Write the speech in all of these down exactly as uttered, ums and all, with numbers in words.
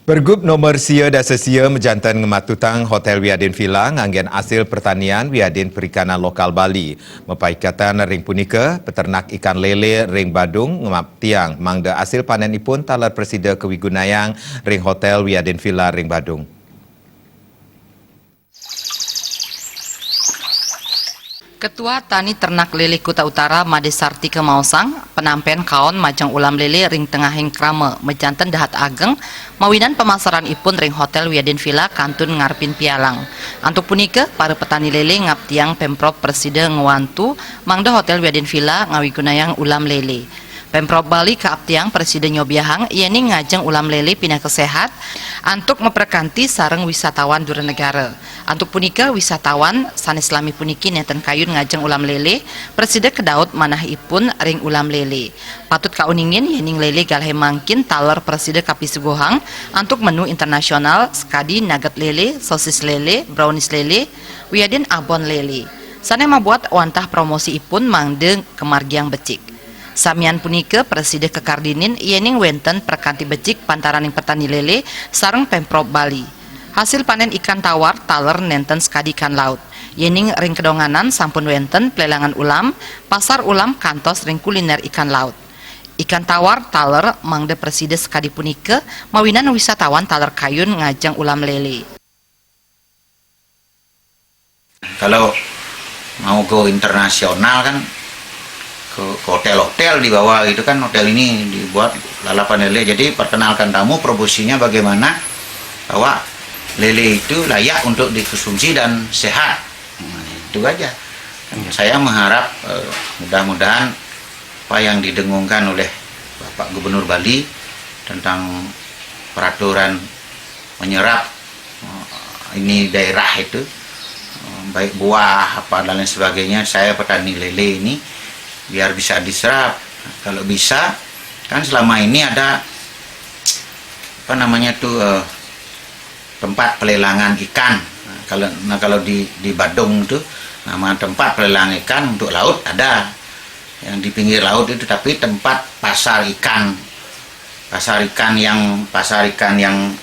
Pergub nomor sia dasa sia majanten ngematutang Hotel Wiadin Villa nganggen asil pertanian wiadin perikanan lokal Bali. Mapaikatan ring punika, peternak ikan lele ring Badung ngaptiang mangda asil panen ipun taler prasida kawigunayang ring Hotel Wiadin Villa ring Badung. Ketua Tani Ternak Lele Kuta Utara Made Sartika maosang, penampen kaon majeng ulam lele ring tengahing krama majanten dahat ageng, mawinan pemasaran ipun ring Hotel Wiadin Villa kantun ngarepin pialang. Antuk punika, para petani lele ngaptiang Pemprov prasida ngwantu mangda Hotel Wiadin Villa ngawigunayang ulam lele. Pemprov Bali kaaptiang prasida nyobiahang yening ngajeng ulam lele pinaka sehat antuk maprekanti sareng wisatawan dura negara. Antuk punika, wisatawan sane salami puniki nenten kayun ngajeng ulam lele, prasida kedaut manah ipun ring ulam lele. Patut kauningin yening lele galahe mangkin taler prasida kapisuguhang antuk menu internasional sakadi nugget lele, sosis lele, brownies lele, wiadin abon lele. Sane mabuat wantah promosi ipun mangda kamargiang becik. Samian punika prasida kakardinin yening wenten prakanti becik pantaraning petani lele sareng Pemprov Bali. Hasil panen ikan tawar taler nenten sakadi ikan laut. Yening ring kadonganan sampun wenten plelangan ulam, pasar ulam kantos ring kuliner ikan laut. Ikan tawar taler mangda prasida sakadi punika mawinan wisatawan taler kayun ngajeng ulam lele. Kalau mau go internasional kan ke, ke hotel-hotel dibawa gitu kan, hotel ini dibuat lalapan lele. Jadi perkenalkan tamu, promosinya bagaimana bahwa lele itu layak untuk dikonsumsi dan sehat. Nah, itu aja. Saya mengharap eh, mudah-mudahan apa yang didengungkan oleh Bapak Gubernur Bali tentang peraturan menyerap eh, ini daerah itu eh, baik buah apa dan lain sebagainya, saya petani lele ini biar bisa diserap. Kalau bisa, kan selama ini ada apa namanya tuh eh, tempat pelelangan ikan. Nah, kalau nah kalau di di Badung itu nama tempat pelelangan ikan untuk laut ada, yang di pinggir laut itu, tapi tempat pasar ikan, pasar ikan yang pasar ikan yang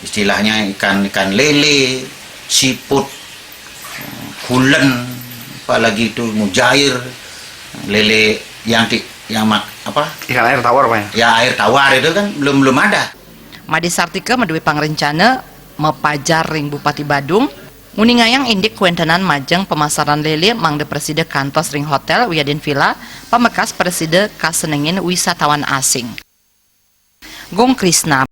istilahnya ikan ikan lele, siput, kulen, apalagi itu mujair, lele yang di yang mak, apa Ikan air tawar, Pak, ya? Ya, air tawar itu kan belum belum ada. Made Sartika madue pangrencana mapajar ring Bupati Badung nguningayang indik kawentenan majeng pemasaran lele mangda prasida kantos ring hotel wiadin villa, pamekas prasida kasenengin wisatawan asing. Gung Krisna.